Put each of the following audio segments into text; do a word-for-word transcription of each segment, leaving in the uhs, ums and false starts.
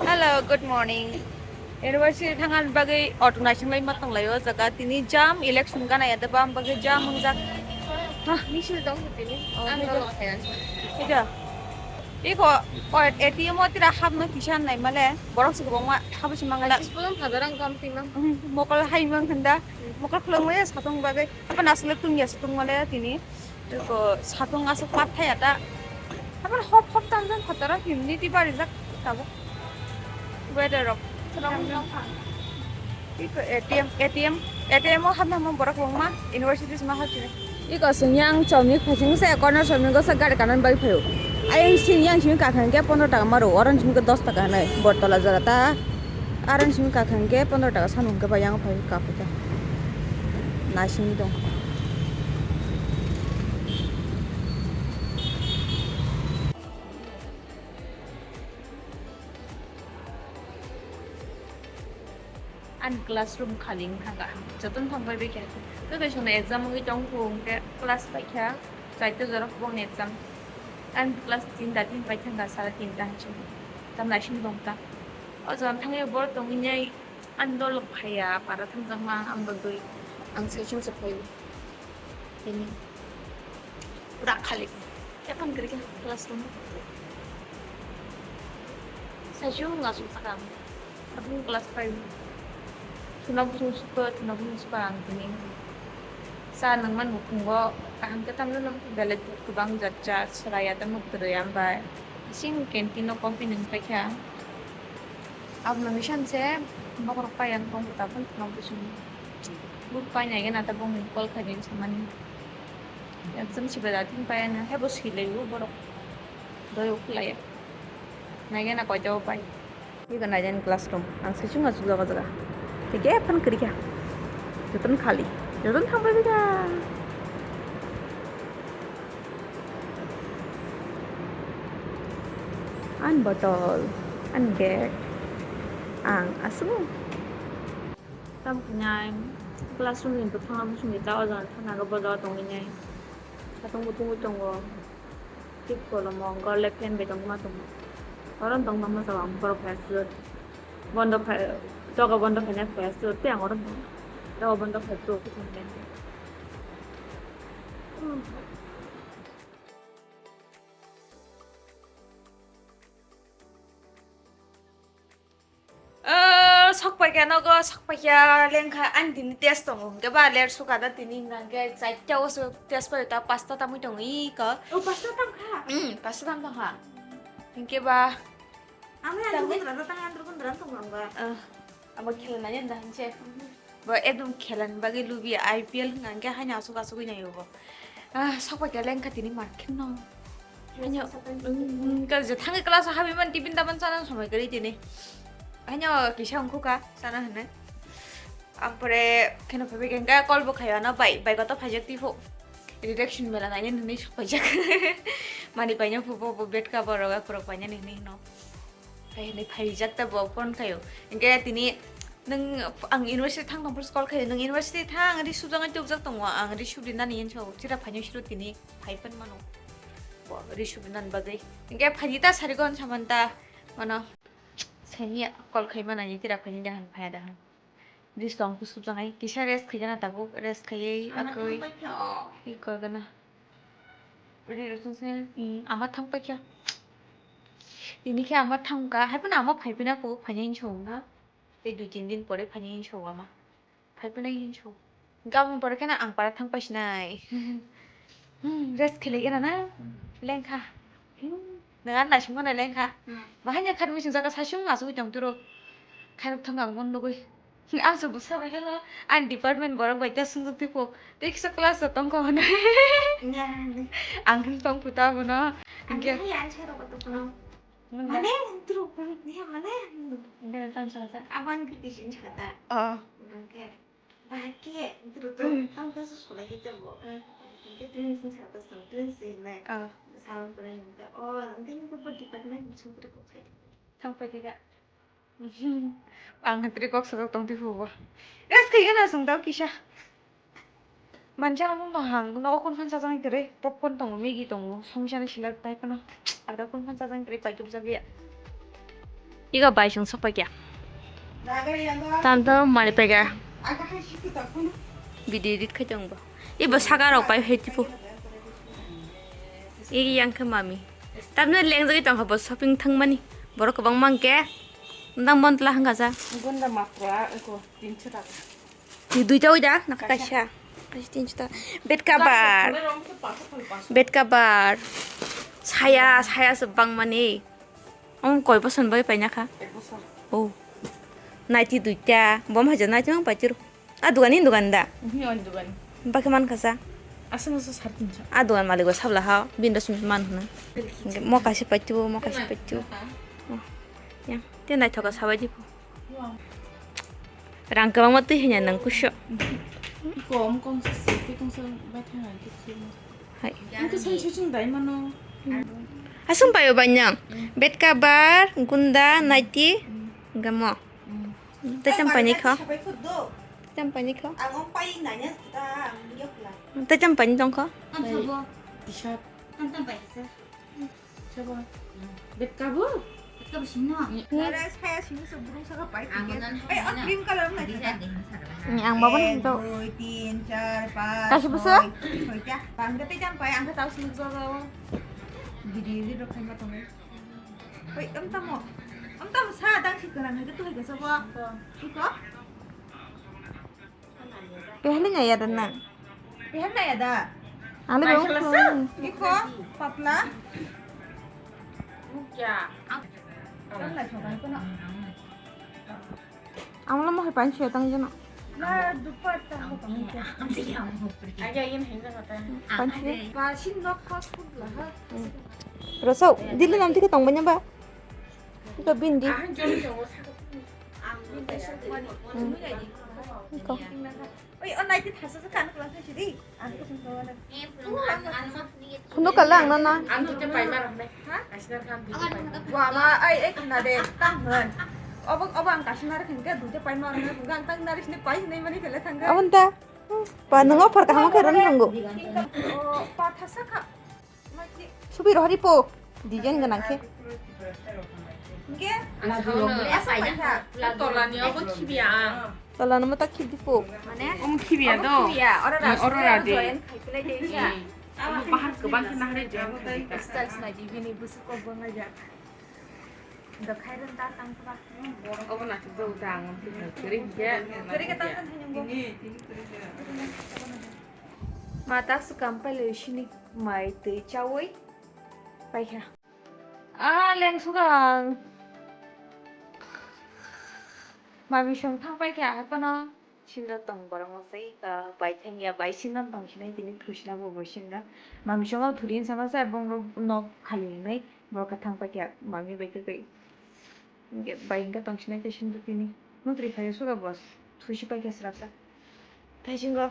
Hello, good morning. University thangna bagwi auto naising lai ma tong lai o jaga. Tini jam, election gana ya da bam bagwi jam wngjak. Ha, misil tong tini. Oh, ang tini. Dolo kaya. Ida. Iko, o A T M o tira hapno kisa nai male. Borok se kwbangma hapwi se mangala. School phadar ang kam tima. Mokol hai mang khanda. Mokol khulangmaya satong bagwi. Apa nasle tungya satong male tini. Eko satung aswk pathai ata. Habar hop hop tamjak phataro humidity barijak tabuk. Weather rok. Eko A T M, A T M, A T M o hapna hapma borok kwbangma, university sima hapjini. Eko sengya ang chomni phasing se corner chomni gosa gari kanan bai phaio. Ayang sini yang sini kakhang ke pondro taka maro, orange sini ke dos taka hanai, botol ajara ta. Aro simi kakhang ke pondro taka sanung ke bayang phai kapita. Nasing dong. Ani classroom khali wngkha, jotono thang bai bai kha. Tei kaisa exam wngwi tong khe class bai kha, chaita jora kubun exam. Ani class tinta tin pai thangkha, sara tinta hinwi tam nasing dong ta. O jaga thangwi bor tongwi nai. Ani dol phaiya, para thangjakma, ang bagwi ang saichung se phaio. Ini pura khali. Epan kwrwi kha class room. Saichung asuk sakha ang. Aboni class five. Thuna busung suko, thuna busung suko ang tini. Sa nangman mukhungo kaham khe tamno belai kwbang jat jat chwrai ya tamo kwrwi, ambai bising canteen o coffee nung paikha. Aboni bisingo se bokhorok pai ang tong kwtal phano, tong bising buk pai nai gana tabuk call khaidi samani. Exam siba da tin pai ano, hebo silai o borok doi o khwlai ya. Nai gana koito pai. Ego nai jani classroom. Ang saichung asuk jaga jaga. Tei khe phano kwrwi kha. Jotono khali. Jotono thang pai kha. Ani botol, ani bag, ang aswk. Tam khnai classroom ni bwkhak bising ni ta o jaga thangna khe bo jaga tongwi nai. Satung bo tungwi tongo. Tei kolomo gorle pen bai tongma tongo. Oro tong tongma jaga ang borok hai aswk. Bondo khai, doga bondo khainai phai aswk tei ang oro tong. Doga bondo khai pro khe tong. Ah, sok paikha nogo, sok paikha lengkha, ani tini test tongo, hwnkhe ba late sukha da tini, hwnkhe chaita o se test paio, ta pasta tamwi tongo, iko. O, pasta tamkha? Hmm, pasta tam tongkha. Hwnkhe ba. Amo ya tamni? Dukun rada tang andro kun dran tong ba. Ah, abo khela nai da hwnse. Bo ekdom khelani bagwi lubi, I P L hwnka hwnkhe haino aswk aswk wi naio bo. Ah, sok bai khe lengkha tini market no. Haino, mm, mm, ka je thangwi class o habwi man tiffin daman chana somoi kwrwi tini. Haino kisa wngkha ka chana hwnwi. Ampore kheno phaibai khe hwnkhe call bo khaio ano bai, bai koto phaijak twi pho. Redaction mela nainani hwnwi sok paijak. Mani paina pho bo, bo bed cover rok akhorok painani hwnwi hwno. Hai hwnwi phaijak ta bo phone khaio. Hwnkhe tini nwng ang university thang tong phuru call khaio. Nwng university thang, ang ri subjak ang tubjak tongo. Ang ri subri nani hinwi sao. Chira phaino siro tini phai pan mano. Bo ri subri nani bagwi. Hwnkhe phaidi ta sari gon saman ta. Mano. Saini call khai mana ni tira phaini dahan phaya dahan. Dis tong ku subjak ai. Kisa rest khai jana tabuk. Rest khai ai akoi. Iko gana. Ri rosong se, mm, ama thang paikha. Tini khe ama thangkha, hai phano ama phai phina kho, phainai hinwi song na. Tei dui tin din pore phainai hinwi song ama. Phai phina hinwi song. Gabon pore kheno ang para thang paisinai. Hmm, rest khelai gana na? Lengkha. Hmm, nang naising mano lengkha. Hmm. Bahai nya kharwi sing jaka saichung asugwi tong turo. Khairok thang ang mon nugwi. Ang se bwsa bai kheno, ani department borok bai ta swngjak tei kok, tei kisa class o tong kha hwnwi. Ang hwn tong kha ta bono. Hwnkhe ani sero koto phano. Mane, tru, ne, mane. Hwnkhe tang sa sa. Abang kiti sin sa ta. Oh. Hwnkhe, bahai khe, tru, tru, tang ta sa sulai khe tebo. Hwnkhe tru sin sa ta, tru sin ne. Oh. Sa pore hwnkhe, oh, hwnkhe ni ko department sukri ko khai. Thang pai khe ga. Ang hwntri kok sajak tong twi hubo. Rest khai gana chwng tao kisa. Mancha ang tong hang, nogo kun phan sajak kwrwi, popcorn tongo, Maggi tongo, songchani sila tai phano. Ada kun phan sajak kwrwi, paitubjak ya. Iga bai song sokpai kya. Tam tam mari pega. Video edit khai tong ba. Ibo saga rok pai hai tipo. Igi yang khe mami. Tamne lengjagwi tong kha bo shopping thangmani. Borok kwbang mang khe. Ndang bon tla hangka ja. Gunda matra eko tinso taka. Ni duita oi da, naka kaisa. Kaisa tinso taka. Bed cover. Bed cover. Saya, saya se bang mani. Ang koi boson bai paina kha. Ek bosor. Oh. Naiti duita. Bom haja naiti mang paitiro. A dugan ni dugan da. Ni on dugan. Bakhe man khasa. Aswk aswk sar tinso. A dugan malik bo sabla ha. Bin dos man hna. Mo kaisa paitiro, mo kaisa paitiro. Oh. Ya. Te naithoka sabai di. Rang kwbangma twi hanya nang kuso. Kom kom sa si, twi kong sa bai thang ai khe. Hai. Ang khe sai sai chung dai mano. Asung payo banyang. Bed cover, gunda, naiti, gamo. Tei cham pani kho. Cham pani kho. Tei cham pani tong kho. T-shirt. Sabo. Bed cover? Bed cover sini no. Nara saya sini seburung saka pai. Ang tiket. Ang babo nang tau. Dui, tin, char, pas, soi, soi kya. Ang kete jam pai, ang kete tahu sini sabo. Video video khai ma tongai. Oi, am tamo. Am tamo sa dang si kenang hai ketu hai ke sabo. Iko. Pehli nggak ya, Dana? Pehli nggak ya, Da? Ani bang. Iko, patla. Mukya. Ang lai sobai kono. Ang lo mo hai pan siya tang jana. Na dupatta ho tang. Aja yin hinga kata. Pan siya. Ba sin nok khas pun lah. Rosok, dili nanti ke tong banyak ba. Ito bindi. Ang jom jom sa. Ang jom jom. Iko. Oi, o naiti thasa sa kan kula sa sidi. Ang ko sung ko na. Kuno kala ang nana. Ang duita pai mar ne. Ha? Kasina kan duita pai mar. Wa ma ai ai kana de tang hon. Obo obo ang kasina re kengke duita pai mar ne. Ang tang nari sini pai ne mani kala thangga. Abon ta. Pa nungo phar kaham khe ron nungo. O pa thasa ka. Subi rohori po. Design ganang khe. Hingke? Ang saono. Asa paikha. Tolani obo khibiya ang. Tolani mo ta khibi po. Mane? Om khibiya do. Khibiya. Oro ra. Oro ra de. Join khai pele de sa. Omo bahar kwbang khe nahari join khai. Style sinai di bini busu kok bangla ja. Do khai ron ta tang kha. Obo na do ta ang. Kiri khe. Kiri khe tang tang thanyang bo. Ma tak su kam pai le sini. Mai twi chawi paikha. Ah, leng sugang. Mami song thang paikha, hai phano sinda tong borok mosai, ah, bai thangya, bai sinda tong sinai tini thusina bo bo sinda. Mami songo thuri sama sa bong nok khali nai borok thang paikha, mami bai twi. Bai hingka tong sinai tei sinda tini. Mutri phai suga bo thusi paikha srapsa. Thaisingo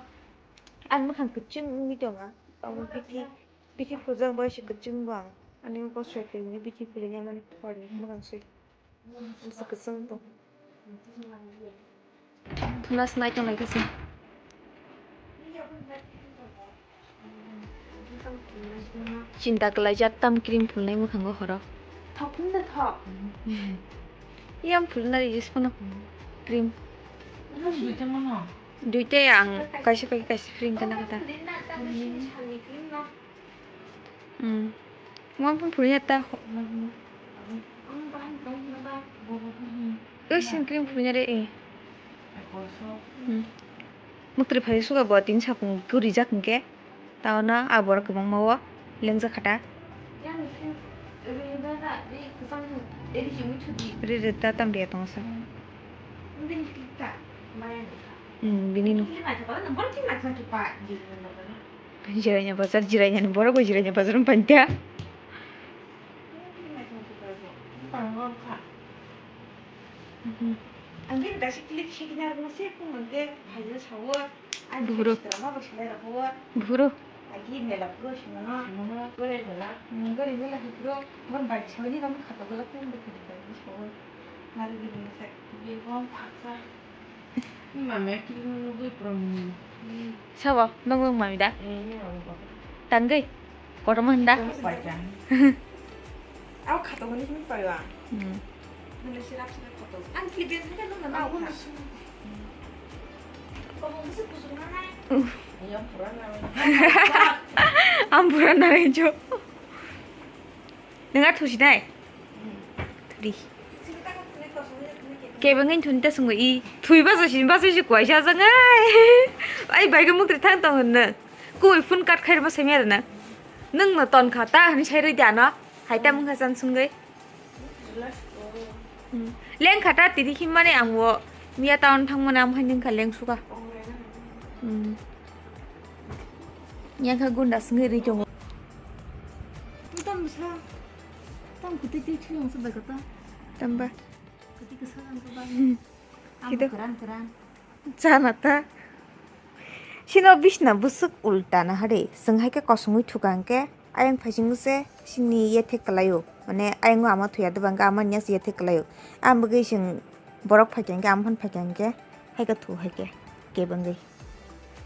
ang mwkhang kwchwng wngwi tongo. Omo bithi. Bithi phurjak bai se kwchwng bang. Ani bosor twi bithi philini mani phorni mwkhang swi. Bwswk kwchwng tong. Thuna se nai tong lai khe se. Chinta kwlaijak tam cream phulnai mwkhango horo. Thok phulna thok. Yang phulna use phano cream. Duita mano. Duita yang kaisa pai kaisa cream kana kata. Hmm. Mo phun phulya ta. Ui sin cream phulya re e. Hmm. Mukri phai suga bo tin sapung guri jak hingke. Taona abor kwbangma o lengjak kha ta. Ri ri ta tam ria tongo sa. Hmm, bini no. Jiranya bazar, jiranya ni borok bo jiranya bazar wng panta. Ang bini kaisa clip sikina rwma se phone hwnkhe phaina sawo. Ani buphuru. Sitra ma bo salai rokho. Buphuru. Agi mela phuru singano. Singano. Gori mela. Hmm, gori mela phuru. Bon bai salai ni ram khato gala phone de phone bai sawo. Nari gini se. Bebong phaksa. Mami kiri nugui prom. Sabo nung nung mami da. Eh, ini mami kok. Tanggai. Kotor manda. Pai kan. Aku khato gini sini pai wa. Hmm. Ang pura narai jo. Nang a thusi nai? Thudi. Kebengin thun ta sungwi i. Thui ba sa sin ba sa si kwai sa jang ai. Ai bai ga mukri thang tong na. Kui phone cut khai ma semi na. Nang no ton kha ta hani sai roi da no. Hai ta mung kha san sungwi. Hmm. Leng kha ta tini khim mane ang wo. Miya town thang mane am hai nang kha leng suka. Hmm. Yang kha gunda sungwi ri tongo. Tam sa. Tam kuti ti chuyong sa bai kata. Tamba. Kuti kasa ang sa ba. Am Kita. Keran keran. Chana ta. Sino bisna busuk ulta na hade. Seng hai ke kosongwi thuka hingke. Ayang phaisingo se sini yethek kalaio. Mane ayang ama thuya deba hingke ama niya se yethek kalaio. Ang bagwi seng borok phaikha hingke, ama phan phaikha hingke. Hai ke thu hai ke. Kebengwi.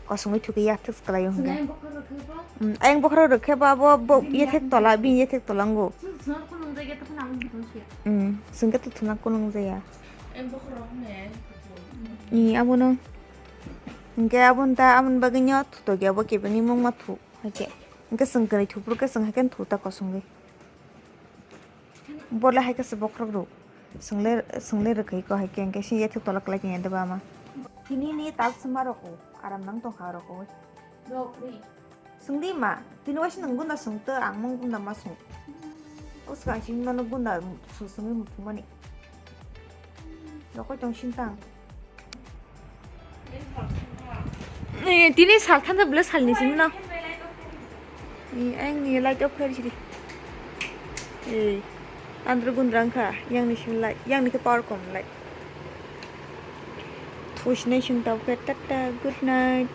Kosongwi thuki yathek se kalaio hingke. Sini bokhorok khe ba? Mm, ayang bokhorok rok khe ba bo, bo bini yethek yathek tola, bini yethek tola ngo. Sini sini kunung jaya to kunung jaya. Mm, sengke to thuna kunung jaya. Ayang bokhorok ne. Ni abono. Hingke abon ta, abon bagwi nyo thuto ge abo kebengwi mungma thu. Hai ke. Hingke seng kwrwi thuphuru khe seng hai khe thu ta kosongwi. Bole hai khe se bokhorok rok. Swngle, swngle rwkhe ko hai khe, hingke se yathek tola kwlai tongya deba ama. Tini ni tal sima rok o, aram nang tongkha rok o. Sungdi ma, tini waisa nang gunda sungto, ang mung gunda ma sung. O swkang sing nono gunda su sungwi muthungmani. Rokoi tong sintang. Eh, tini sal thanda bwle salni simi no. Eh, ayang ni light off khairi sidi. Eh, andro gundra wngkha, yang ni simi light, yang ni khe power kom light. Thusinai sing tau khe, tata, good night.